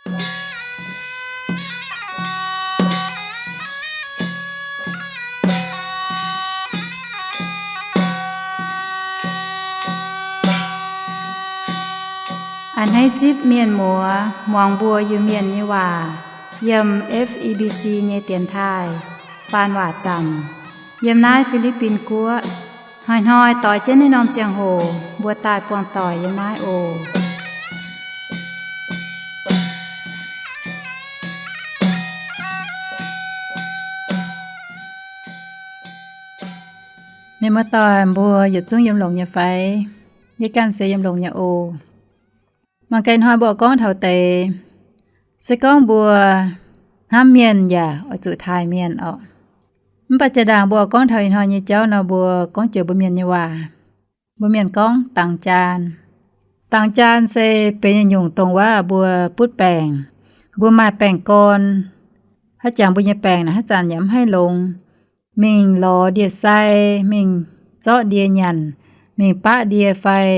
A'hneiv zipv mienh muoz muangx mbuo Iu-Mienh nyei waac yiem F E B C nyei dienx taaih faan waac zanc yiem naaiv Fi^li^bin Guoqv. Hnoi-hnoi doix jienv naaiv norm ziangh hoc mbuo daaih buangh doic yiem naaiv oc. Mienh muoz-doic mbuo yietc zungv yiem longx nyei fai? Yie ganh se yiem longx nyei oc. Mangc gaax hnoi mbuo gorngv taux deix, se gorngv mbuo hnamv mienh yaac oix zuqc taaih mienh orqc. Mv baac jaa-ndaangc mbuo gorngv taux ih hnoi nyei jauv nor, mbuo gorngv joux mbuo mienh nyei waac. Mbuo mienh gorngv dangx jaan. Dangx jaan se benx yietc nyungc dongh waac mbuo butv baengc, mbuo maaih baengc gorn, haaix jangx mbuo nyei baengc naaic haaix zanc yaac mv haih longx. Mingh lorz ndie-sai, mingh zorqv ndie nyanc, mingh baqv ndie fai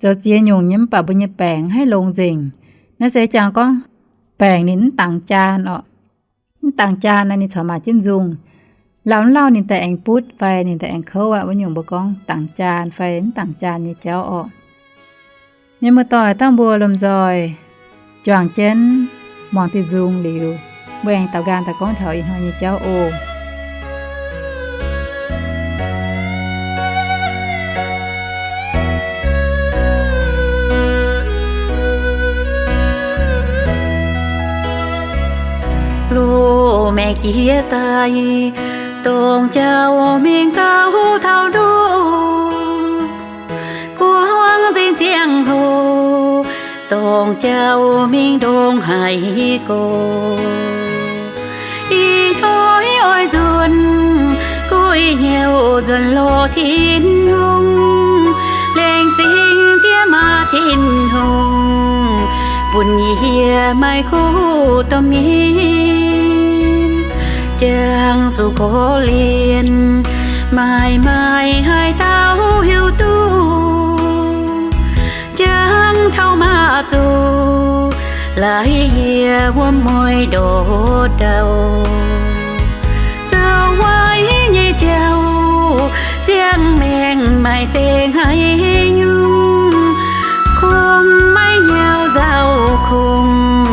zoux ziex nyungc nyei, mv baac mbuo nyei baengc mv haih longx nzengc. Naaiv se jangx gorngv baengc ninh mv dangx jaan orqc. Mv dangx jaan naaic ninh corc maaih jienv nzungh. Lauh mv lauh ninh daaih aengx butv fai ninh daaih aengx kouv aqv. Wuov nyungc mbuo gorngv dangx jaan fai mv dangx jaan nyei jauv orqc. Mienh muoz-doic, dangh mbuo lomh nzoih juangc jienv muangx diuh nzung liuz, mbuo aengx daaux nqaang daaih gorngv taux ih hnoi nyei jauv oc. Loz-maengc jiex daaih, dongh jauv mingh gauh taux ndoqv. Guangc nzengc ziangh hoc, dongh jauv mingh ndongc haaix gorx. Ih hnoi oix nzuonx, guei hnyouv nzuonx lorz Tin-Hungh, laengz zingh diex maa Tin-Hungh, bun yie maaih kuv domh mienh, jangx zuqc korv-lienh, maaih maaih haaix dauh hiuv duqv, jangx taux maaz zuqc laaix yie wuom mueiz ndortv ndau. Zoux waaic nyei jauv, ziangh maengc maaih zengc haaix nyungc, kungx maiv hnyouv nzauh kungx,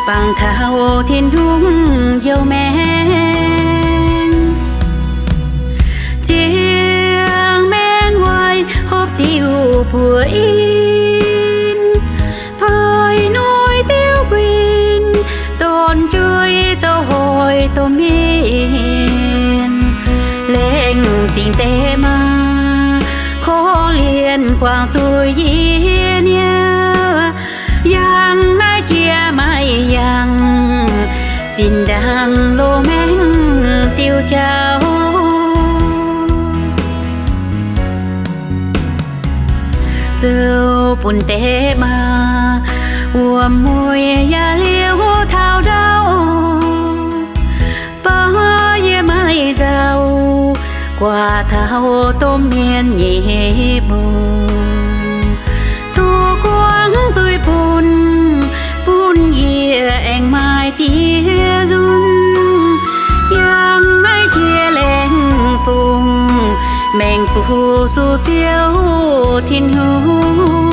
bangc taux Tin-Hungh njoux maengc. Ziangh maengc waaic hopv diuh buoz in, poix noic diuh guin, donx jueiv zoux hoic domh mienh. Laengz zingh deix maa, korv-lienh guangc zuqc yie niaa. Yangh naaiv jiex maaih yangh, zinh ndaangc loz-maengc diuh jauv. Zoux bun deix maa, wuom mueiz yaac liouh taux ndau. Baac yie maaih nzauh, guaax taux domh mienh nyei mbuox. Tov guangc zuiz bun, bun yie aengx maaih diex nzunc. Yangh naaiv jiex laengz fungx, maengx fungx suv Ziouv Tin-Hungh.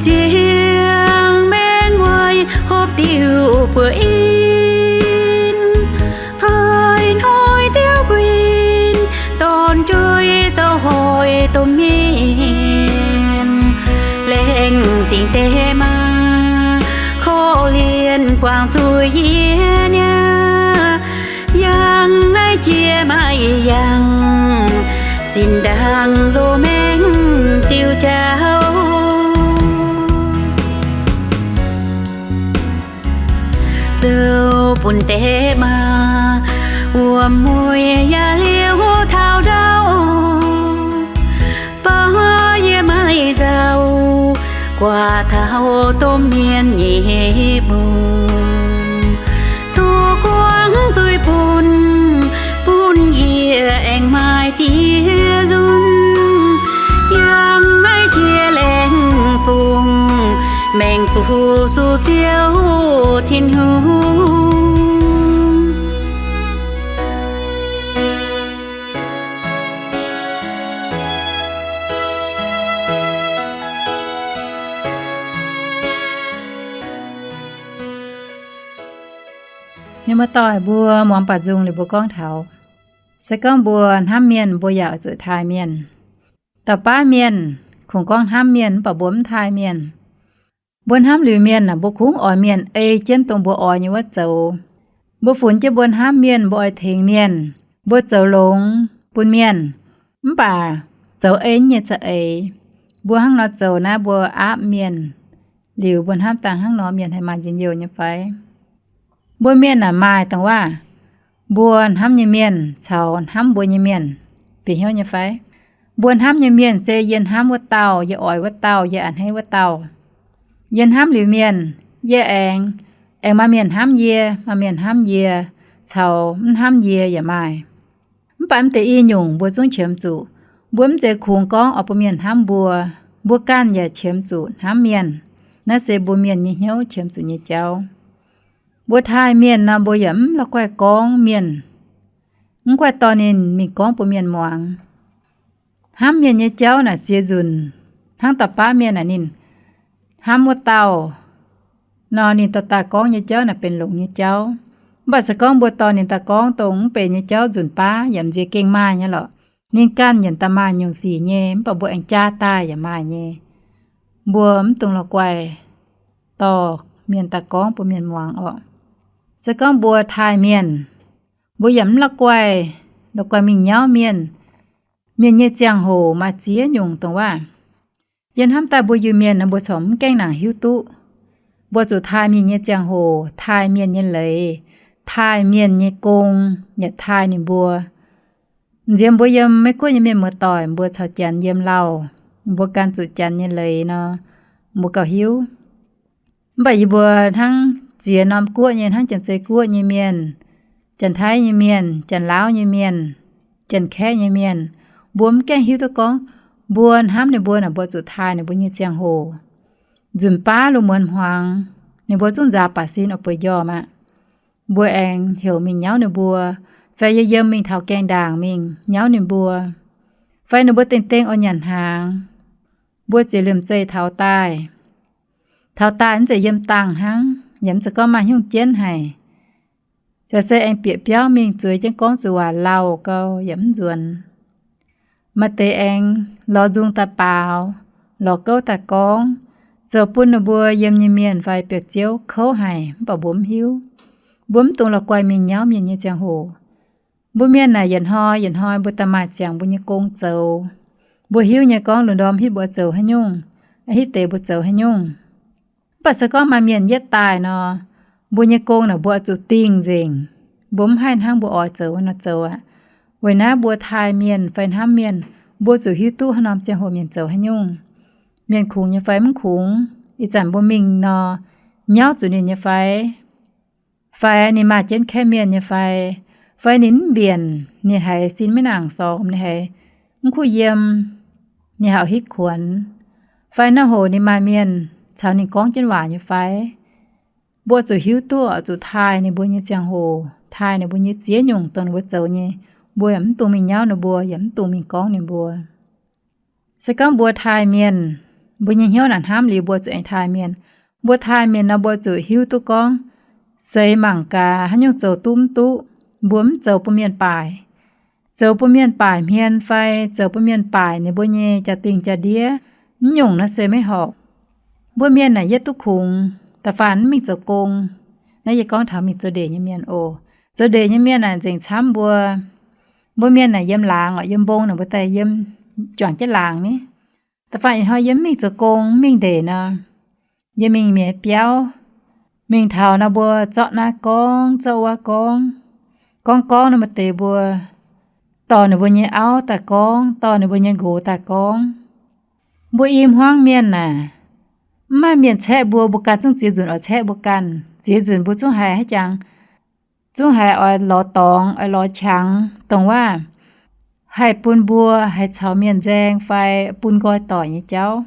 Ziangh maengc waaic hopv diuh buoz in, poix noic diuh guin, dorn-jueiv zoux hoic domh mienh. Laengz zingh deix maa, korv-lienh guangc zuiz yie niaa. Yangh naaiv jiex maaih yangh, zinh ndaangc loz-maengc diuh jauv. Zoux bun deix maa, wuom-mueiz yaac liuz taux ndau, baac yie maiv nzauh, guaax taux domh mienh nyei bung. Tov guangc zuiz bun, bun yie aengx maaih diex nzunc, yangh naaiv jiex laengz fungc, maengx fuqv suqv Ziouv Tin-Hungh. Mienh muoz-doic mbuo muangx baac nzung liuz mbuo gorngv taux, se gorngv mbuo hnamv mienh, mbuo yaac oix zuqc taaih mienh. Dauh baav mienh kungx gorngv hnamv mienh mv baac mbuo mv taaih mienh. Mbuo hnamv liuz mienh aah, mbuo kungx oix mienh ei jienv dongh mbuo oix nyei wuov zoux. Mbuo funx jienv mbuo hnamv mienh, mbuo oix tengx mienh, mbuo zoux longx bun mienh, mv baac zoux ei nyei za'eix. Mbuo hnangv nor zoux naaiv mbuo aapv mienh, liuz mbuo hnamv dangh hnangv nor mienh haih maaih njien-youh nyei fai? Mbuo mienh aah, maaih dongh waac mbuo hnamv nyei mienh caux hnamv mbuo nyei mienh bieqc hnyouv nyei fai? Mbuo hnamv nyei mienh se yie hnamv wuov dauh, yie oix wuov dauh, yie a'hneiv wuov dauh. Yie hnamv liuz mienh, yie aengx, aengx maaih mienh hnamv yie, maaih mienh hnamv yie, caux mv hnamv yie yaac maaih. Mv baac mv deix i nyungc mbuo zungv qiemx zuqc. Mbuo mv zeiz kungx gorngv oix bun mienh hnamv mbuo, mbuo ganh yaac qiemx zuqc hnamv mienh. Naaiv se mbuo mienh nyei hnyouv qiemx zuqc nyei jauv. Mbuo taaih mienh nor, mbuo yaac mv la'guaih gorngv mienh, mv guaih dorh ninh mingh gorngv bun mienh muangx. Hnamv mienh nyei jauv naaic ziex nzunc, hnangv dauh baav mienh naaic ninh hnamv wuov dauh nor, ninh dorh daaih gorngv nyei jauv naaic benx longx nyei jauv. Mv baac se gorngv mbuo dorh ninh daaih gorngv dongh mv benx nyei jauv nzunc baav yaac m'nziex gengh maaih nyei lorqc. Ninh ganh yaac daaih maaih nyungc sic nyei, mv baac mbuo aengx jaa daaih yaac maaih nyei. Mbuo mv dungx la'guaih dorh mienh daaih gorngv bun mienh muangx orqc. Se gorngv mbuo taaih mienh, mbuo yaac mv la'guaih, la'guaih mingh nyauv mienh. Mienh nyei ziangh hoc maaih ziex nyungc dongh waac. Yie hnamv daaih mbuo Iu-Mienh nor, mbuo corc mv gaengh nangc hiuv duqv. Mbuo zuqc taaih mienh nyei ziangh hoc, taaih mienh nyei leiz, taaih mienh nyei gong, yaac taaih ninh mbuo. Nziex mbuo yiem Meiv Guoqv nyei mienh muoz-doic, mbuo caux Janx yiem lauh, mbuo gan zuqc Janx nyei leiz nor, mbuo gauh hiuv. Mv baac yie mbuo hnangv ziex norm guoqv nyei, hnangv Janx-Zei Guoqv nyei mienh, Janx-Taiv nyei mienh, Janx-Laauv nyei mienh, Janx-Kaeqv nyei mienh, mbuo mv gaengh hiuv duqv gorngv mbuo hnamv ninh mbuo naaic, mbuo zuqc taaih ninh mbuo nyei ziangh hoc. Nzunc baav lungh muonz hmuangx, ninh mbuo zungv nzaaux baac sin oix bueix njormh aqv. Mbuo aengx heuc mingh nyauv ninh mbuo, fai yie yiem mingh taux gaengh ndaangc mingh nyauv ninh mbuo, fai ninh mbuo dengh dengh oix nyanc hnaangx, mbuo ziouc liemh zeih taux daaih. Taux daaih mv zeiz yiem dangh hnangv, yaac mv zeiz gorngv maaih hnyungv jienv haic. Ziouc se aengx bieqc biauv mingh zueiz jienv gorngv zuqc waac lauh gau yaac mv nzuonx. Maaih deix aengx lorz nzung daaih baaux, lorz gouv daaih gorngv, zoux bun ninh mbuo yiem nyei mienh fai biauv-ziouv kouv haic, mv baac mbuo mv hiuv. Mbuo mv dungx la'guaih mingh nyauv mienh nyei ziangh hoc. Mbuo mienh naaic yietc hnoi yietc hnoi mbuo daaih maaih ziangx mbuo nyei gong zoux. Mbuo hiuv nyei gorngv lungh ndorm hitv mbuo zoux haaix nyungc, hitv deix mbuo zoux haaix nyungc. Mv baac se gorngv maaih mienh yietv daaih nor, mbuo nyei gong naaic mbuo oix zuqc dingh nzengc. Mbuo mv haih hnangv mbuo oix zoux nor zoux aqv. Weic naaiv mbuo taaih mienh fai hnamv mienh, mbuo zuqc hiuv duqv haaix norm ziangh hoc mienh zoux haaix nyungc. Mienh kungx nyei fai mv kungx, ih zanc mbuo mingh nor, nyauv zuqc ninh nyei fai, fai ninh maaih jienv kaeqv mienh nyei fai, fai ninh mv mbienc, ninh haiz sin maiv nangc sormx, ninh haiz mv kuv yiem, ninh haiz hitv kuonx, fai naaiv hoc ninh maaih mienh caux ninh gorngv jienv waac nyei fai. Mbuo zuqc hiuv duqv oix zuqc taaih ninh mbuo nyei ziangh hoc, taaih ninh mbuo nyei ziex nyungc dongh ninh mbuo zoux nyei. Mbuo yaac mv dungx mingh nyauv ninh mbuo, yaac mv dungx mingh gorngv ninh mbuo. Se gorngv mbuo taaih mienh, mbuo nyei hnyouv naaic hnamv liuz mbuo zuqc aengx taaih mienh. Mbuo taaih mienh nor mbuo zuqc hiuv duqv gorngv seix mangc gaax haaix nyungc zoux duqv mv duqv. Mbuo mv zoux bun mienh baaic. Zoux bun mienh baaic hmien fai zoux bun mienh baaic ninh mbuo nyei jaa-dingh jaa-ndiev, mv nyungc naaiv se maiv horpc. Mbuo mienh naaic yietv duqv kungx, da'faanh mv mingh zoux gong. Naaiv yie gorngv taux mingh zoux ndeic nyei mienh oc. Zoux ndeic nyei mienh naaic nzengc camv mbuo. Mbuo mienh naaic yiem laangz oc, yiem mbong naaic mbuo daaih yiem juangc jienv laangz ni. Da'faanh ih hnoi yie mv mingh zoux gong, mv mingh ndeic nor, yie mingh mienh biauv, Mingh taux nor mbuo zorqv naaiv gorngv, zorqv wuov gorngv. Gorngv gorngv nor maaih deix mbuo dorh ninh mbuo nyei auv daaih gorngv, dorh ninh mbuo nyei nqox daaih gorngv. Mbuo i hmuangv mienh naaic, mv maaih mienh caeqv mbuo, mbuo ganh zungv ziex nzunc oix caeqv mbuo ganh. Ziex nzunc mbuo zungv haiz haaix jangx, zungv haiz oix lorz dorngx, oix lorz qangx, dongh waac haih bun mbuo haiz caux mienh nzaeng fai bun nqoi doic nyei jauv.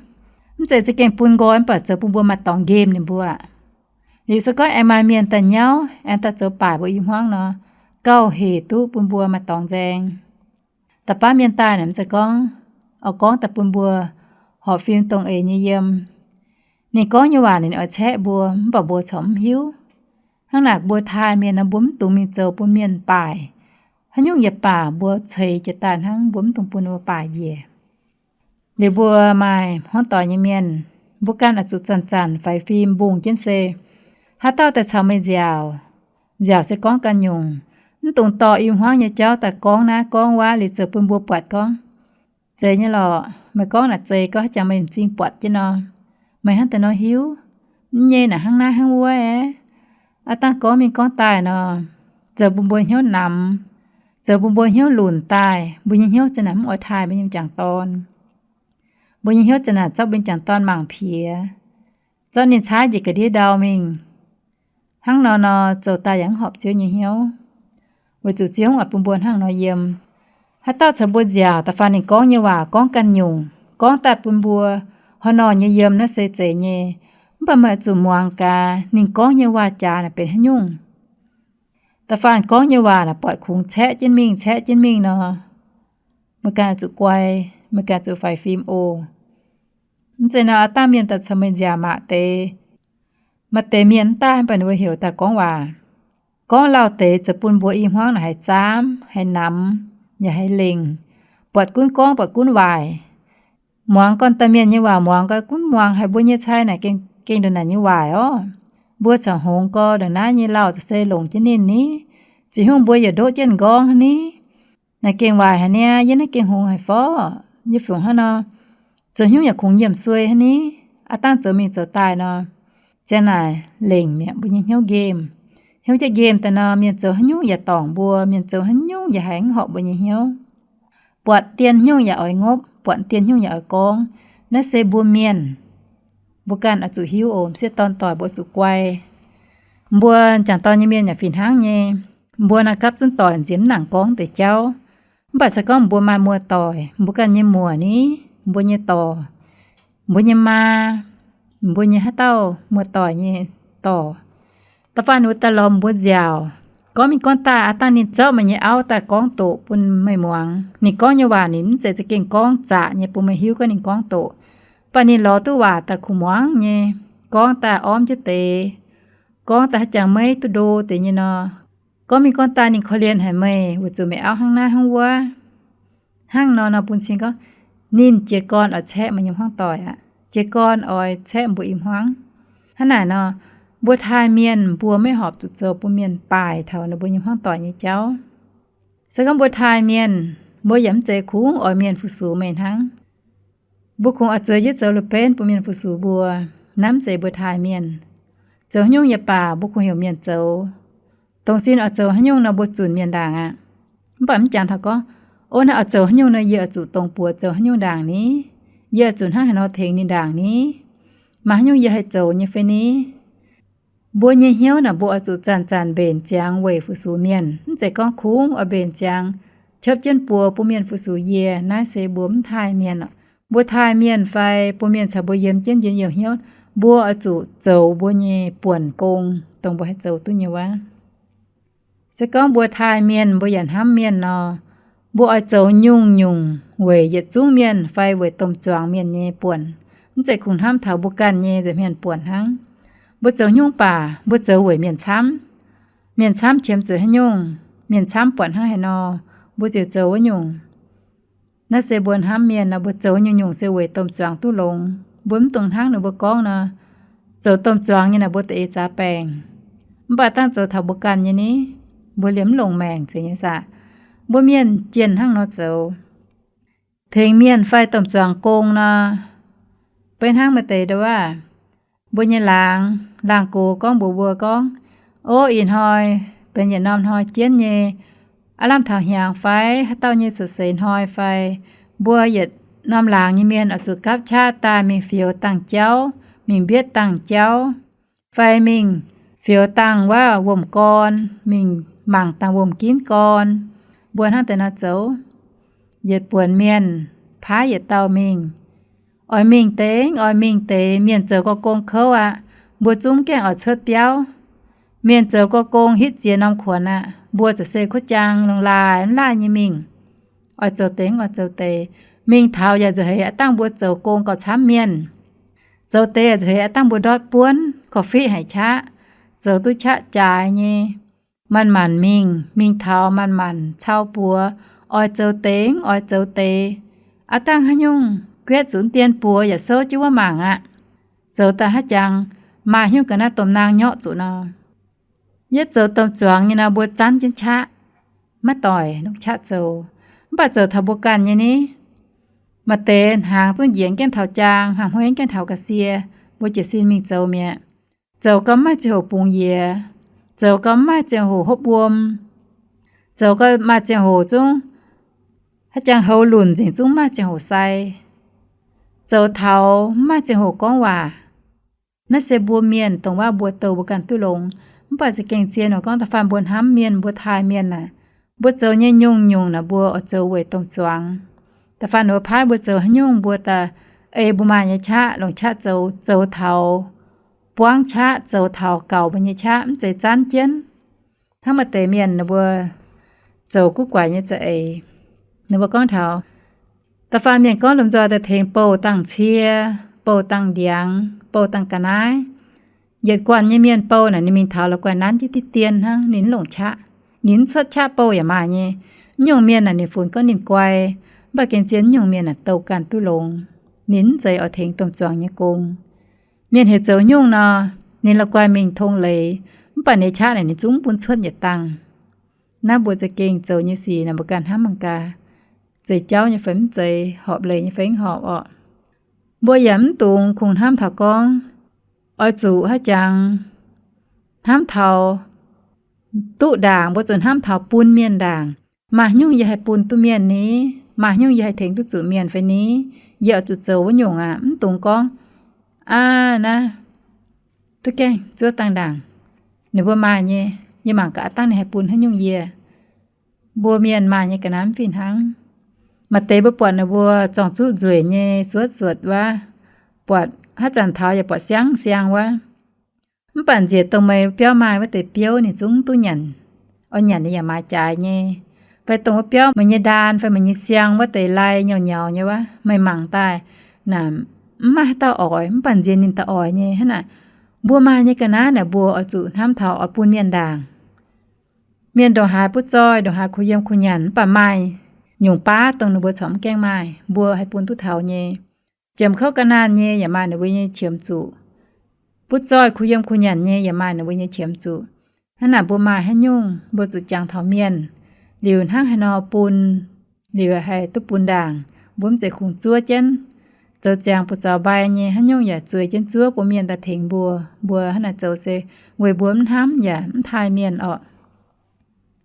Mv zeiz za'gengh bun nqoi, mv baac zoux bun mbuo maaih dorngx nqemh ninh mbuo. Liuz se gorngv aengx maaih mienh daaih nyauv, aengx daaih zoux baaic mbuo i hmuangv nor, gauh hec duqv bun mbuo maaih dorngx nzaeng. Da'faanh mienh daaih naaic, mv zeiz gorngv oix gorngv daaih bun mbuo horpc fim dongh eix nyei yiem. Ninh gorngv nyei waac ninh oix caeqv mbuo, mv baac mbuo corc mv hiuv. Hnangv naaic mbuo taaih mienh nor, mbuo mv dungx mingh zoux bun mienh baaic. Haaix nyungc yietc baac mbuo ceix jiez daaih hnangv, mbuo mv dungx bun ninh mbuo baaic njiec. Liuz mbuo maaih hmuangv doic nyei mienh, mbuo ganh oix zuqc zanc-zanc faix fim mbungh jienv se, haaix dauh daaih caux meih nziaauc, nziaauc se gorngv ganh nyungc. Mv dungx dorh i hmuangv nyei jauv daaih gorngv naaiv gorngv wuov liuz zoux bun mbuo buatc gorngv, zeiz nyei lorqc. Meih gorngv naaic zeiz, gorngv haaix jangx meih m'zing buatc jienv nor, meih hnangv deix nor hiuv. Mv nyei naaic hnangv naaiv hnangv wuov aeqv. Aav dangh gorngv mingh gorngv daaih nor, zoux bun mbuo hnyouv namx, zoux bun mbuo hnyouv lunc daaih. Mbuo nyei hnyouv za'naaic mv oix taaih mbuo nyei m'jangc dorn. Mbuo nyei hnyouv za'naaic zorqv mbuo nyei m'jangc dorn mangc piex, zorqv ninh caaiv njiec ga'ndiev ndau mingh. Hnangv nor nor, zoux daaih yaac mv horpc Ziouv nyei hnyouv, weic zuqc Ziouv oix bun mbuo hnangv nor yiem. Haaix dauh caux mbuo nziaauc, da'faanh ninh gorngv nyei waac gorngv ganh nyungc, gorngv daaih bun mbuo haaix nor nyei yiem naaiv se zeiz nyei. Mv baac meih oix zuqc muangx gaax ninh gorngv nyei waac jaax naaic benx haaix nyungc. Da'faanh gorngv nyei waac naaic buatc kungx caeqv jienv mingh, caeqv jienv mingh nor, meih ganh oix zuqc guai, meih ganh oix zuqc faix fim oc. Mv zeiz nor, aav dangh mienh daaih caux meih nziaauc maac deix, maaih deix mienh mv daaih, mv baac ninh mbuo heuc daaih gorngv waac. Gorngv lauh deix zoux bun mbuo i hmuangv naaic haih zaamv, haih namx, yaac haih lengc. Buatc gunv gorngv, buatc gunv waaic. Muangx gorn-daaih mienh nyei waac, muangx gau gunv muangx haic, mbuo nyei cai naaic gengh ndongc naaic nyei waaic orv. Mbuo caux hngongx gau, ndongc naaiv nyei lauh se longc jienv ninh ni. Ziouc hnyungv mbuo yaac ndoqv jienv nqorngv hnangv ni. Naaic gengh waaic haic niaa, yie naaiv gengh hngongx haic forv, yie fungc hnangv nor, zoux hnyungv yaac kungx nyiemc suei hnangv ni. Aav dangh zoux mingh zoux daaih nor, ziang naaic lengc mi'aqv, mbuo nyei hnyouv nqemh. Hnyouv jaav nqemh daaih nor, mienh zoux haaix nyungc yaac dorngc mbuo, mienh zoux haaix nyungc yaac haiz mv horpc mbuo nyei hnyouv. Buatc dien hnyungc yaac oix ngopv, buatc dien hnyungc yaac oix gorngv. Naaiv se mbuo mienh, mbuo ganh oix zuqc hiuv oc. M'sieqv dorn doic mbuo zuqc guai. Mbuo m'jangc dorn nyei mienh yaac fih hnangv nyei. Mbuo naaiv gapv zunv doic nziex mv nangc gorngv deix jauv. Mv baac se gorngv mbuo maaih muoz-doic, mbuo ganh nyei muoc ni, mbuo nyei dorc, mbuo nyei maa, mbuo nyei haaix dauh muoz-doic nyei dorc, da'faanh wuov daaih lorz mbuo nziaauc, gorngv mingh gorngv daaih, aav dangh ninh zorqv meih nyei auv daaih gorngv doqc bun meih muangx. Ninh gorngv nyei waac ninh mv zeiz za'gengh gorngv zaqc nyei bun meih hiuv gorngv ninh gorngv doqc. Mv baac ninh lorz duqv waac daaih kuh muangx nyei, gorngv daaih ormv jienv deix, gorngv daaih haaix jangx maiv duqv ndo deix nyei nor, gorngv mingh gorngv daaih ninh korv-lienh haic meih weic zuqc meih auv hnangv naaiv hnangv wuov. Hnangv nor nor bun cing gorngv, ninh jiez gorn oix caeqv meih nyei hmuangv doic aqv. Jiez gorn oix caeqv mbuo i hmuangv. Hnangv naaic nor, mbuo taaih mienh mbuo maiv horpc zuqc zoux bun mienh baaih taux ninh mbuo nyei hmuangv doic nyei jauv. Se gorngv mbuo taaih mienh, mbuo yaac mv zeiz kungx oix mienh fu-sux meih hnangv. Mbuo kungx oix zueiz jienv zoux la'benv bun mienh fu-sux mbuo. Naaiv mv zeiz mbuo taaih mienh. Zoux haaix nyungc yaac baac mbuo kungx heuc mienh zoux. Dongh sin oix zoux haaix nyungc nor mbuo zunc mienh ndaangc aqv. Mv baac mv jangx taux gorngv, o, naaiv oix zoux haaix nyungc nor yie oix zuqc dongh buoz zoux haaix nyungc ndaangc ni. Yie oix zuqc hnangv haaix nor tengx ninh ndaangc ni. Maaih haaix nyungc yie haih zoux nyei fai ni? Mbuo nyei hnyouv naaic mbuo oix zuqc zanc-zanc mbenc ziangx weic fu-sux mienh. Mv zeiz gorngv kungx oix mbenc ziangx qopv jienv buoz bun mienh fu-sux yie. Naaiv se mbuo mv taaih mienh. Mbuo taaih mienh fai bun mienh caux mbuo yiem jienv njien-youh hnyouv, mbuo oix zuqc zoux mbuo nyei buonc gong, dongh mbuo haih zoux duqv nyei wuov. Se gorngv mbuo taaih mienh mbuo yaac hnamv mienh nor, mbuo oix zoux nyungc-nyungc weic yietc zungv mienh fai weic domh zuangx mienh nyei buonc. Mv zeiz kungx hnamv taux mbuo ganh nyei nza'hmien buonc hnangv. Mbuo zoux haaix nyungc baac mbuo zoux weic mienh camv. Mienh camv qiemx zuqc haaix nyungc, mienh camv buatc hnangv haaix nor, mbuo ziouc zoux wuov nyungc. Naaiv se mbuo hnamv mienh nor, mbuo zoux nyungc-nyungc se weic domh zuangx duqv longx. Mbuo mv dungx hnangv ninh mbuo gorngv nor, zoux domh zuangx nyei naaic mbuo da'eix zaax baengc. Mv baac dangh zoux taux mbuo ganh nyei ni, mbuo liemh mv longc maengc zeiz nyei saah. Mbuo mienh jienh hnangv nor zoux, tengx mienh fai domh zuangx gong nor, beiv hnangv maaih deix ndouv aav, Mbuo nyei laangz, laangz gox gorngv mbuox mbuo gorngv, Ov, ih hnoi benx yietc norm hnoi jienv nyei, aav lamh taux hnyangx fai haaix dauh nyei cuotv seix hnoi fai, mbuo yietc norm laangz nyei mienh oix zuqc gapv qaqv daaih mingh fioux dangh jauv, mingh mbietv dangh jauv, fai mingh fioux dangh wuov wuom-gorn, mingh mangc dangh wuom-ginv gorn. Mbuo hnangv deix nor zoux. Yietc buonc mienh paaiv yietc dauh mingh. Oix mingh deix, oix mingh deix, mienh zoux gauh gong kouv aqv. Mbuo zungv gaengh oix cuotv biauv. Mienh zoux gauh gong hitv ziex norm kuonx aqv. Mbuo ziouc se kuv jaang longx laaih mv laaih nyei mingh. Oix zoux deix, oix zoux deix. Mingh taux yaac nzauh heix aqv dangh mbuo zoux gong gauh camv mienh. Zoux deix yaac nzauh heix aqv dangh mbuo ndortv buonv, korv-fiqv haic qaqv, zoux duqv qaqv jaaix nyei. Manc-manc mingh, mingh taux manc-manc cau buoz, oix zoux deix, oix zoux deix. Aav dangh haaix nyungc guetv zuqc dien buoz yaac souv jienv wuov mangc aqv. Zoux daaih haaix jangx maaih hnyouv ga'naaiv domh naang nyorqv zuqc nor. Yietv zoux domh zuangx nyei nor mbuo zanv jienv qaqv, maiv doic longc qaqv zoux. Mv baac zoux taux mbuo ganh nyei ni, maaih deix hnaangx zungv njiec gaengh taux jaang, hnaangx hmueiv gaengh taux ga'sie, mbuo jiez sin mingh zoux mi'aqv. Zoux gau mv maaih ziangh hoc bungx yiez, zoux gau mv maaih ziangh hoc hopv wuom, zoux gau maaih ziangh hoc zungv haaix jangx houx lunc nzengc zungv mv maaih ziangh hoc sai, zoux taux mv maaih ziangh hoc gorngv waac. Naaiv se mbuo mienh dongh waac mbuo douh mbuo ganh duqv longx. Mv baac za'gengh zien oix gorngv da'faanh mbuo hnamv mienh, mbuo taaih mienh naaic, mbuo zoux nyei nyungc-nyungc naaic mbuo oix zoux weic domh zuangx. Da'faanh mbuo paaiv mbuo zoux haaix nyungc mbuo daaih ei mbuo maaih nyei qaqv longc qaqv zoux, zoux taux buangv qaqv, zoux taux gaux mbuo nyei qaqv, mv zeiz zanv jienv. Hnangv maaih deix mienh ninh mbuo zoux guv guaix nyei za'eix, ninh mbuo gorngv taux, da'faanh mienh gorngv lomh nzoih daaih tengx bouh dangh cie, bouh dangh ndiangx, bouh dangh ga'naaiv. Yietc guanh nyei mienh bouh naaic ninh mingh taux la'guaih nanv jienv diqv dien hnangv, ninh mv longc qaqv. Ninh mv cuotv qaqv bouh yaac maaih nyei. Mv nyungc mienh naaic ninh funx gorngv ninh guai, mv baac gengh zien mv nyungc mienh naaic douh ganh duqv longx. Ninh mv zeiz oix tengx domh zuangx nyei gong. Mienh heuc zoux nyungc nor, ninh la'guaih mingh tong leiz, mv baac ninh qaqv naaic ninh zungv mv bun cuotv yietc dangh. Naaiv mbuo za'gengh zoux nyei sic naaic mbuo ganh hnamv mangc gaax, zeiz jauv nyei fai mv zeiz, horpc leiz nyei fai mv horpc orqc. Mbuo yaac mv dungx kungx hnamv taux gorngv oix zuqc haaix jangx hnamv taux duqv ndaangc, mbuo zuqc hnamv taux bun mienh ndaangc. Maaih nyungc yie haih bun duqv mienh ni, maaih nyungc yie haih tengx duqv zuqc mienh fai ni, yie oix zuqc zoux wuov nyungc aqv. Mv dungx gorngv, aa, naaiv duqv gaengh zuov dangh ndaangc, ninh mbuo maaih nyei, yie mangc gaax aav dangh ninh haih bun haaix nyungc yie. Mbuo mienh maaih nyei ga'naaiv mv fih hnangv. Maaih deix mbuo buatc ninh mbuo zorng-zuqv nzueic nyei suotv suotv wuov, buatc haaix zanc taux yaac buatc siang-siang wuov. Mv baac nziex dongh meih biauv maaih wuov deix biouv ninh zungv duqv nyanc. Oix nyanc ninh yaac maaiz jaaix nyei. Fai dongh wuov biauv meih nyei ndaan fai meih nyei siang wuov deix lai nyauv nyauv nyei wuov, meih mangc daaih naaic mv maaih haaix dauh oix, mv baac nziex ninh daaih oix nyei. Hnangv naaic, mbuo maaih nyei ga'naaiv naaic mbuo oix zuqc hnamv taux oix bun mienh ndaangc. Mienh ndongc haaix butv zoih, ndongc haaix kuh yiem kuh nyanc, mv baac maaih nyungc baav dongh ninh mbuo corc mv gaengh maaih, mbuo haih bun duqv taux nyei. Jiem kouv ga'naanh nyei yaac maaih ninh mbuo nyei qiemx zuqc. Butv zoih kuh yiem kuh nyanc nyei yaac maaih ninh mbuo nyei qiemx zuqc. Hnangv naaic mbuo maaih haaix nyungc mbuo zuqc jangx taux mienh, liuz hnangv haaix nor bun, liuz haih duqv bun ndaangc. Mbuo mv zeiz kungx zuov jienv, zoux ziangx buoz zaux mbai nyei, haaix nyungc yaac zueiz jienv zuov bun mienh daaih tengx mbuo. Mbuo hnangv naaic zoux se weic mbuo mv hnamv yaac mv taaih mienh orqc.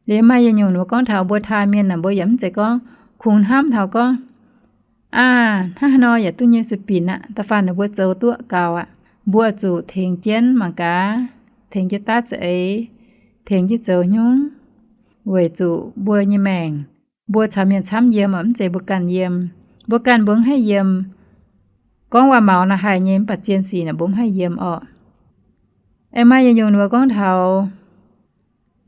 Liuz maaih yietc nyungc ninh mbuo gorngv taux mbuo taaih mienh naaic, mbuo yaac mv zeiz gorngv kungx hnamv taux gorngv, aa, hnangv haaix nor yaac duqv nyei sueih binc aqv, da'faanh ninh mbuo zoux duqv gaux aqv. Mbuo zuqc tengx jienv mangc gaax, tengx jienv daav za'eix, tengx jienv zoux nyungc, weic zuqc mbuo nyei maengc, mbuo caux mienh camv yiem, mv zeiz mbuo ganh yiem. Mbuo ganh mbuo mv haih yiem. Gorngv waac-maux naaic haih nyei, mv baac zien sic naaic mbuo mv haih yiem orqc. Aengx maaih yietc nyungc ninh mbuo gorngv taux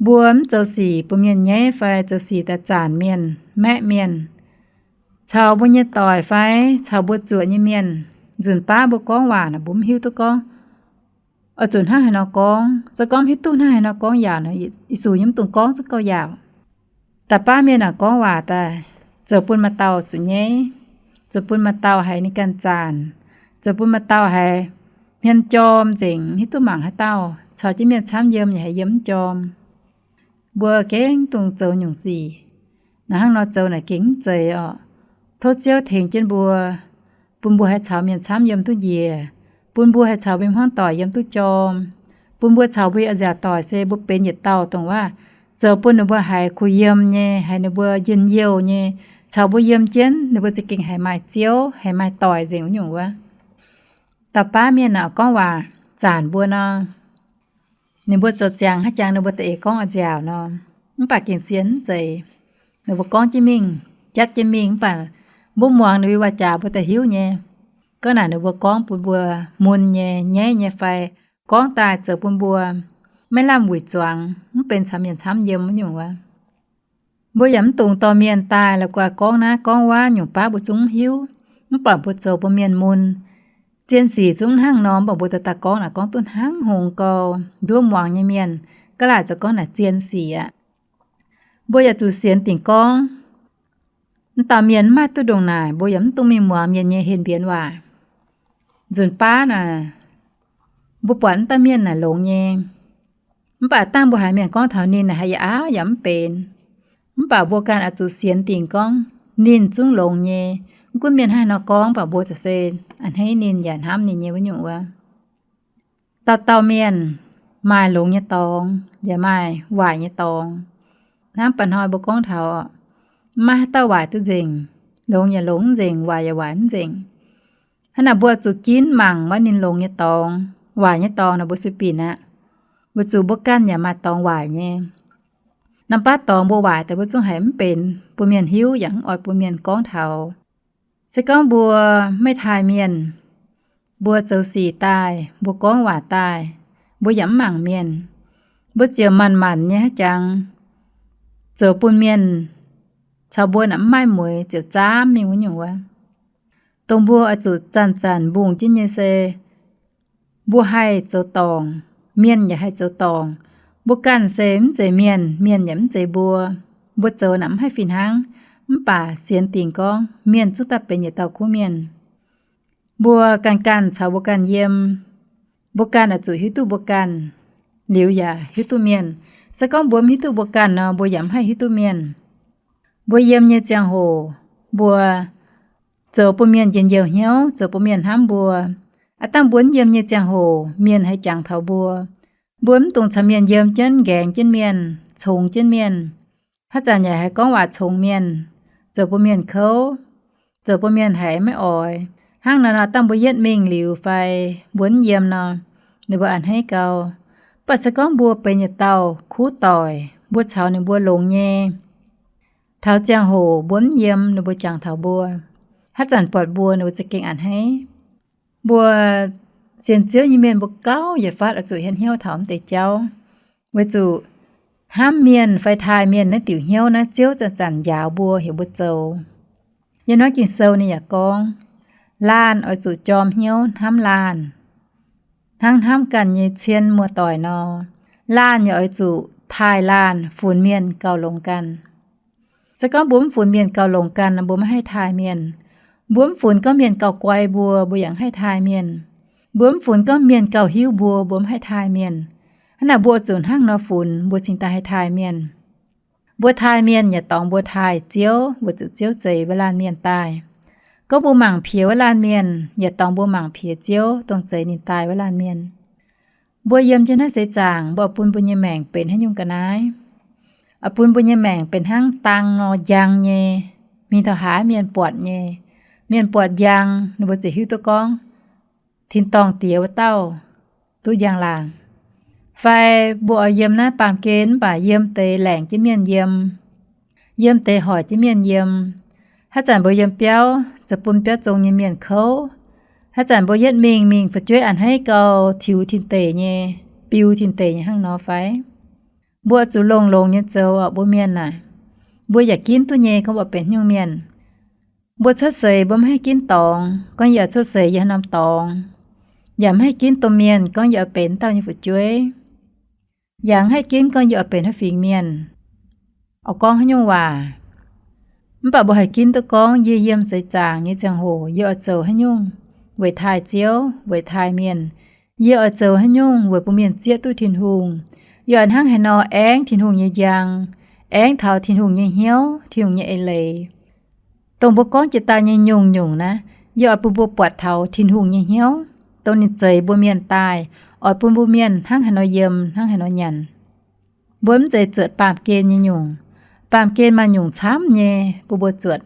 mbuo mv zoux sic bun mienh nyaiv fai zoux sic daaih zanc mienh, maeqv mienh, caux mbuo nyei doic fai caux mbuo zuoqc nyei mienh, nzunc baav mbuo gorngv waac naaic mbuo mv hiuv duqv gorngv oix zuqc hnangv haaix nor gorngv. Se gorngv mv hiuv duqv hnangv haaix nor gorngv yaauc nor, Yesu nyei mv dungx gorngv zungv gauh yaauc. Da'baav mienh naaic gorngv waac daaih, zoux bun maaih dauh zuqc nyaiv, zoux bun maaih dauh haiz ninh ganh zanc, zoux bun maaih dauh haiz hmien jorm nzengc, hiuv duqv mangc haaix dauh, caux jienv mienh camv yiem yaac haiz yiem mv jorm. Mbuo gengh dungx zoux nyungc sic. Naaiv hnangv nor zoux naaic gengh mv zeiz orqc. Tov Ziouv tengx jienv mbuo, bun mbuo haih caux mienh camv yiem duqv njiec, bun mbuo haih caux mbuo hmuangv doic yiem duqv jorm, bun mbuo caux mbuo nyei nziaauc doic se mbuo benx yietc dauh dongh waac zoux bun ninh mbuo haiz kuh yiem nyei, haiz ninh mbuo njien-youh nyei, caux mbuo yiem jienv ninh mbuo za'gengh haiz maaih ziouv, haiz maaih doic nzengc wuov nyungc wuov. Dauh baav mienh naaic gorngv waac zanc mbuo nor, ninh mbuo zoux ziangx haaix jangx ninh mbuo da'eix gorngv oix nziaauc nor, mv baac gengh zien mv zeiz. Ninh mbuo gorngv jienv mingh, jatv jienv mingh, mv baac mbuo muangx ninh mbuo waac jaax mbuo da'hiuv nyei. Gorngv naaic ninh mbuo gorngv bun mbuo mun nyei, nyaiv nyei fai gorngv daaih zoux bun mbuo maiv lamh wuic zuangx, mv benx caux mienh camv yiem wuov nyungc wuov. Mbuo yaac mv dungx dorh mienh daaih la'guaih gorngv naaiv gorngv wuov nyungc baav mbuo zungv mv hiuv, mv baac mbuo zoux bun mienh mun. Zien sic zungv hnangv nor, mv baac mbuo daaih daaih gorngv naaic gorngv duqv hnangv hngongx gau, nduov muangx nyei mienh gaav laaic zoux gorngv naaic zien sic aqv. Mbuo yaac zuqc sienx dingc gorngv, mv dauh mienh mv maaih duqv ndongc naaic, mbuo yaac mv dungx mingh muangx mienh nyei henv mbienx waac. Nzunc baav naaic, mbuo buatc mv dauh mienh naaic longx nyei, mv baac dangh mbuo haiz mienh gorngv taux ninh naaic haiz yaac aav yaac mv benx. Mv baac mbuo ganh oix zuqc sienx dingc gorngv ninh zungv longx nyei. Mv gunv mienh hnangv haaix nor gorngv, mv baac mbuo za'gengh se a'hneiv ninh yaac hnamv ninh nyei wuov nyungc wuov. Dauh dauh mienh maaih longx nyei dorngx yaac maaih waaic nyei dorngx. Hnamv ba'hnoi mbuo gorngv taux, mv maaih haaix dauh waaic duqv nzengc. Longx yaac longx mv nzengc, waaic yaac waaic mv nzengc. Hnangv naaic mbuo zuqc ginv mangc maiv ninh longx nyei dorngx, waaic nyei dorngx naaic mbuo sueih binc aqv. Weic zuqc mbuo ganh yaac maaih dorngx waaic nyei. Norm baav dorngx mbuo waaic daaih mbuo zungv haiz mv benx bun mienh hiuv yaac mv oix bun mienh gorngv taux. Se gorngv mbuo maiv taaih mienh, mbuo zoux sic daaih, mbuo gorngv waac daaih, mbuo yaac mv mangc mienh, mbuo ziouc manc-manc nyei haaix jangx zoux bun mienh caux mbuo naaic mv maaih mueix ziouc zaamv mingh wuov nyungc wuov. Dongh mbuo oix zuqc zanc-zanc mbungh jienv nyei se, mbuo haih zoux dorngc, mienh yaac haih zoux dorngc. Mbuo ganh se mv zeiz mienh, mienh yaac mv zeiz mbuo. Mbuo zoux naaic mv haih fih hnangv, mv baac sienx dingc gorngv mienh zungv daaih benx yietc dauh kuv mienh. Mbuo ganh ganh caux mbuo ganh yiem, mbuo ganh oix zuqc hiuv duqv mbuo ganh, liuz yaac hiuv duqv mienh. Se gorngv mbuo mv hiuv duqv mbuo ganh nor, mbuo yaac mv haih hiuv duqv mienh. Mbuo yiem nyei ziangh hoc, mbuo zoux bun mienh njien-youh hnyouv, zoux bun mienh hnamv mbuo. Aav dangh mbuo mv yiem nyei ziangh hoc, mienh haih jangx taux mbuo. Mbuo mv dungx caux mienh yiem jienv nqaengx jienv mienh, congx jienv mienh. Haaix zanc yaac haih gorngv waac congx mienh, zoux bun mienh kouv, zoux bun mienh haiz maiv oix. Hnangv naaiv nor, dangh mbuo yietv mingh liuz fai mbuo mv yiem nor, ninh mbuo a'hneiv gau. Mv baac se gorngv mbuo benx yietc dauh kuv doic, mbuo caux ninh mbuo longx nyei, taux ziangh hoc mbuo mv yiem, ninh mbuo jangx taux mbuo, haaix zanc buatc mbuo ninh mbuo za'gengh a'hneiv. Mbuo sienx Ziouv nyei mienh mbuo gauh yietc fatv oix zuqc hietv hnyouv taux mv deix jauv. Weic zuqc hnamv mienh fai taaih mienh naaiv diuc hnyouv naaiv Ziouv zanc-zanc njaaux mbuo heuc mbuo zoux. Yiem naaiv Ging-Sou ninh yaac gorngv, laanh oix zuqc jorm hnyouv hnamv laanh, hnangv hnamv ganh nyei cien muoz-doic nor. Laanh yaac oix zuqc taaih laanh, funx mienh gauh longx ganh. Se gorngv mbuo mv funx mienh gauh longx ganh nor, mbuo maiv haih taaih mienh. Mbuo mv funx gorngv mienh gauh guai mbuo, mbuo yaac mv haih taaih mienh. Mbuo mv funx gorngv mienh gauh hiuv mbuo, mbuo mv haih taaih mienh. Hnangv naaic mbuo zuqc hnangv nor funx, mbuo cingx daaih haih taaih mienh. Mbuo taaih mienh yaac dorngx mbuo taaih Ziouv, weic zuqc Ziouv zeix wuov laanh mienh daaih. Gorngv mbuo mangc piex wuov laanh mienh yaac dorngx mbuo mangc piex Ziouv, dongh zeix ninh daaih wuov laanh mienh. Mbuo yiem jienv naaiv seix zaangc, mbuo bun mbuo nyei maengc benx haaix nyungc ga'naaiv? Oix bun mbuo nyei maengc benx hnangv dang nor, njang nyei, mingh taux haaix mienh buatc nyei. Mienh buatc njang, ninh mbuo ziouc hiuv duqv gorngv tin-dorngh diex wuov dauh duqv njang-laangc. Fai mbuo oix yiem naaiv baamh gen mv baac yiem deix laengc jienv mienh yiem, yiem deix hoic jienv mienh yiem. Haaix zanc mbuo yiem biauv, zoux bun biauv zong nyei mienh kouv. Haaix zanc mbuo yietv mingh, mingh fu'jueiv a'hneiv gau, tiux tin-deic nyei, biu tin-deic nyei hnangv nor fai? Mbuo zuqc longx-longx nyei zoux oc, mbuo mienh naaic. Mbuo yaac ginv duqv nyei gorngv mbuo benx nyungc mienh. Mbuo cuotv seix mbuo mv haih ginv dorngx gorngv yie oix cuotv seix yiem haaix norm dorngx, yaac mv haih ginv domh mienh gorngv yie oix benx dauh nyei fu'jueiv, yaac mv haih ginv gorngv yie oix benx haaix fingx mienh, oix gorngv haaix nyungc waac. Mv baac mbuo haih ginv duqv gorngv yie yiem seix zaangc nyei ziangh hoc yie oix zoux haaix nyungc weic taaih Ziouv, weic taaih mienh. Yie oix zoux haaix nyungc weic bun mienh zieqv duqv Tin-Hungh. Yie oix hnangv haaix nor aengv Tin-Hungh nyei njang, aengv taux Tin-Hungh nyei hnyouv, Tin-Hungh nyei eix leiz. Dongh mbuo gorngv jiex daaih nyei nyungc-nyungc naaiv, yie oix bun mbuo buatc taux Tin-Hungh nyei hnyouv. dongh ninh zeix mbuo mienh daaih, oix bun mbuo mienh hnangv haaix nor yiem, hnangv haaix nor nyanc. Mbuo mv zeiz zuotc baamh gen nyei nyungc. Baamh gen maaih nyungc camv nyei bun mbuo zuotc.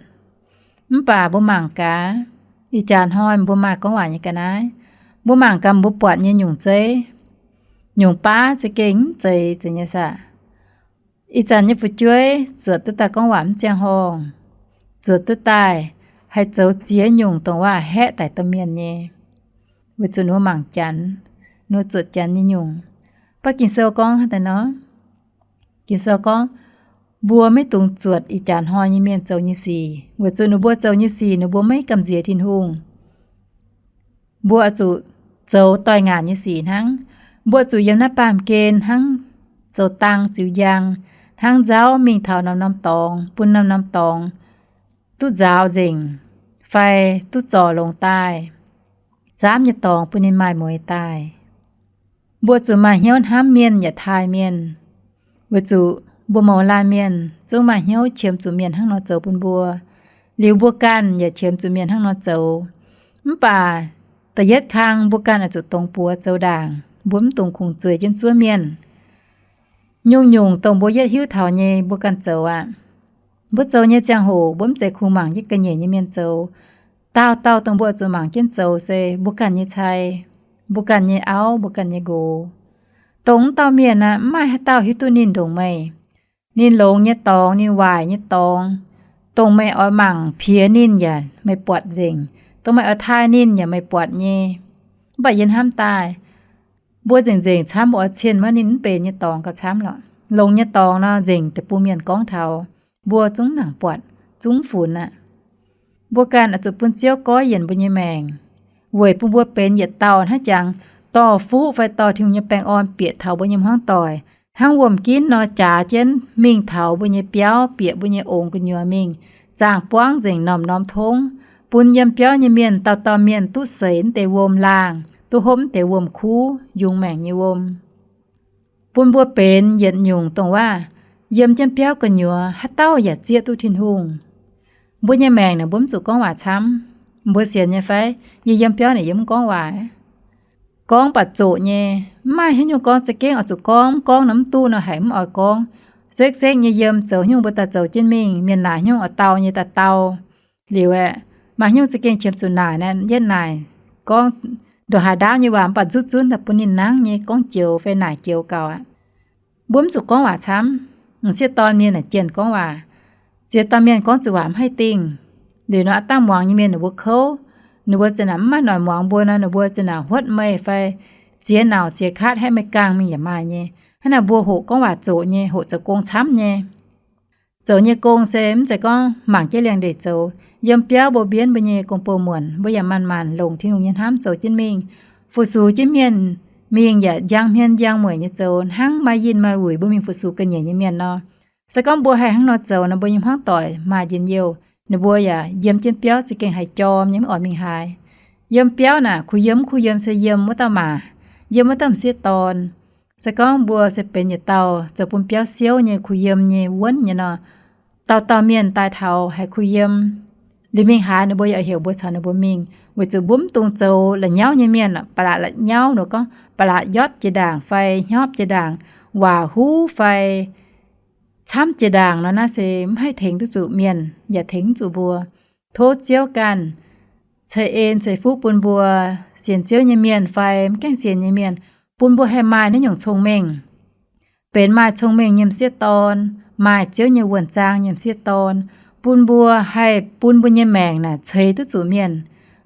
Mv baac mbuo mangc gaax, ih jaax hnoi mbuo maaih gorngv waac nyei ga'naaiv, mbuo mangc gaax mbuo buatc nyei nyungc zeiv, nyungc baav za'gengh mv zeiz zeiz nyei saah. Ih zanc nyei fu'jueiv zuotc duqv daaih gorngv waac mv ziangh horngh, zuotc duqv daaih haih zoux ziex nyungc dongh waac-haeqv daic domh mienh nyei, weic zuqc ninh mbuo mangc Janx, ninh mbuo zuotc Janx nyei nyungc. Mv baac Ging-Sou gorngv haaix deix nor? Ging-Sou gorngv, mbuo maiv dungx zuotc ih jaax hnoi nyei mienh zoux nyei sic, weic zuqc ninh mbuo zoux nyei sic ninh mbuo maiv gamh nziex Tin-Hungh. Mbuo oix zuqc zoux doix-ngaanc nyei sic hnangv. Mbuo zuqc yiem naaiv baamh gen hnangv zoux dang ziux njang, hnangv nzauv mingh taux norm-norm dorngx, bun norm-norm dorngx duqv nzaaux nzengc, fai duqv zorc longx daaih, zaamv nyei dorngx bun ninh maaih mueiz daaih. Mbuo zuqc maaih hnyouv hnamv mienh yaac taaih mienh, weic zuqc mbuo mouz laanh mienh zungv maaih hnyouv qiemx zuqc mienh hnangv nor zoux bun mbuo. Liuz mbuo ganh yaac qiemx zuqc mienh hnangv nor zoux. Mv baac da'yietv kang mbuo ganh oix zuqc dongz buoz zoux ndaangc, mbuo mv dungx kungx zueiz jienv zuov mienh. Nyungc-nyungc dongh mbuo yietv hiuv taux nyei mbuo ganh zoux aqv. Mbuo zoux nyei ziangh hoc mbuo mv zeiz kungx mangc jienv ga'nyiec nyei mienh zoux. Dauh dauh dongh mbuo oix zuqc mangc jienv zoux se mbuo ganh nyei cai, mbuo ganh nyei auv, mbuo ganh nyei nqox. Dongh wuov dauh mienh aeqv, mv maaih haaix dauh hiuv duqv ninh ndongc meih. Ninh longx nyei dorngx, ninh waaic nyei dorngx, dongh meih oix mangc piex ninh yaac meih buatc nzengc, dongh meih oix taaih ninh yaac meih buatc nyei. Mv baac yie hnamv daaih, mbuo nzengc-nzengc camv mbuo oix cienh maiv ninh mv benx nyei dorngx gauh camv lorqc. Longx nyei dorngx nor nzengc deic-bung mienh gorngv taux, mbuo zungv nangc buatc, zungv funx aqv. Mbuo ganh oix zuqc bun Ziouv goiv yienc mbuo nyei maengc, weic bun mbuo benx yietc dauh hnangv jangx dorh fuqv fai dorh Tin-Hungh nyei baengh orn bieqc taux mbuo nyei hmuangv doic, hnangv wuom-ginv nor jaax jienv mingh taux mbuo nyei biauv, bieqc mbuo nyei ongx gu'nyuoz mingh, zaangh buangv nzengc norm-norm tongv, bun yiem biauv nyei mienh dauh dauh mienh duqv seix deix wuom-laangh, duqv hopv deix wuom-kuv, yungz maengc nyei wuom. Bun mbuo benx yietc nyungc dongh waac, yiem jienv biauv gu'nyuoz haaix dauh yaac zieqv duqv Tin-Hungh. Mbuo nyei maengc naaic mbuo mv zuqc gorngv waac camv. Mbuo sienx nyei fai? Yie yiem biauv naaic yie mv gorngv waac. Gorngv baac zoqc nyei, mv maaih haaix nyungc gorngv za'gengh oix zuqc gorngv, mv gorngv nor mv duqv nor haiz mv oix gorngv. Sekv-sekv nyei yiem, zoux nyungc mbuo daaih zoux jienv mingh, mienh naaic nyungc oix dau nyei daaih dau. Liuz aeqv, maaih nyungc za'gengh qiemx zuqc naaic naaic, yietv naaic gorngv ndongc haaix ndaauv nyei waac mv baac nzutv zunv daaih bun ninh nangv nyei gorngv joux fai naaic joux gauh aqv. Mbuo mv zuqc gorngv waac camv. M'sieqv dorn mienh naaic jienh gorngv waac. Ziex dauh mienh gorngv zuqc waac mv haih dingh. Liuz nor aav dangh muangx nyei mienh ninh mbuo kouv, ninh mbuo zinh naaic mv maaih noic muangx mbuo nor, ninh mbuo zinh naaic huotv meih fai ziex nauc ziex kaatv haeqv meih gangh mingh yaac maaih nyei. Hnangv naaic mbuo hoqc gorngv waac zoqc nyei, hoqc zoux gong camv nyei. Zoux nyei gong se mv zeiz gorngv mangc jienv liangx-ndeic zoux. Yiem biauv mbuo mbienv mbuo nyei gong-bou muonc, mbuo yaac manc-manc longc Tin-Hungh nyei hnamv zoux jienv mingh. Fu-sux jienv mienh mingh yaac njang hmien njang mueic nyei zoux. Hnangv maaih yinh maaih wuic mbuo mingh fu-sux ga'nyiec nyei mienh nor, se gorngv mbuo haih hnangv nor zoux nor, mbuo nyei hmuangv doic maaih njien-youh. Ninh mbuo yaac yiem jienv biauv za'gengh haiz jorm nyei, mv oix mingh haaix. Yiem biauv naaic kuh yiem mv kuh yiem se yiem wuov dauh maac, yiem wuov dauh m'sieqv dorn. Se gorngv mbuo se benx yietc dauh zoux bun biauv siouv nyei, kuh yiem nyei, wuonv nyei nor, dauh dauh mienh daaih taux haiz kuh yiem. Liuz mingh haaix ninh mbuo yaac heuc mbuo caux ninh mbuo mingh, weic zuqc mbuo mv dungx zoux la'nyauv nyei mienh, ba'laqc la'nyauv nor gorngv ba'laqc njotv jiex ndaangc fai hnyopv jiex ndaangc, waac huv fai camv jiex ndaangc nor, naaiv se mv haih tengx duqv zuqc mienh yaac tengx mv zuqc mbuo. Tov Ziouv ganh ceix en ceix fuqv bun mbuo sienx Ziouv nyei mienh fai mv gaengh sienx nyei mienh, bun mbuo haih maaih naaiv nyungc cong-mengh, benx maaih cong-mengh nyei m'sieqv dorn, maaih Ziouv nyei wuonh zaang nyei m'sieqv dorn, bun mbuo haih bun mbuo nyei maengc naaic ceix duqv zuqc mienh.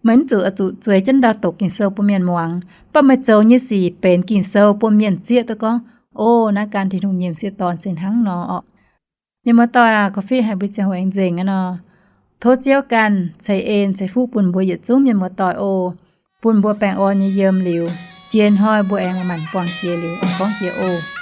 Meih mv zuqc oix zuqc zueiz jienv ndau doqc Ging-Sou bun mienh muangx, mv baac meih zoux nyei sic benx Ging-Sou bun mienh zieqv duqv gorngv, o, naaiv gan Tin-Hungh nyei m'sieqv dorn se hnangv nor orqc. Mienh muoz-doic aac, Coffee haiz mbuo ziangh hoc aengx nzengc aqv nor, tov Ziouv ganh ceix en ceix fuqv bun mbuo yietc zungv mienh muoz-doic oc. Bun mbuo baengh orn nyei yiem liuz, jiex hnoi mbuo aengx manc-manc buangh jiex liuz aengx gorngv jiex oc.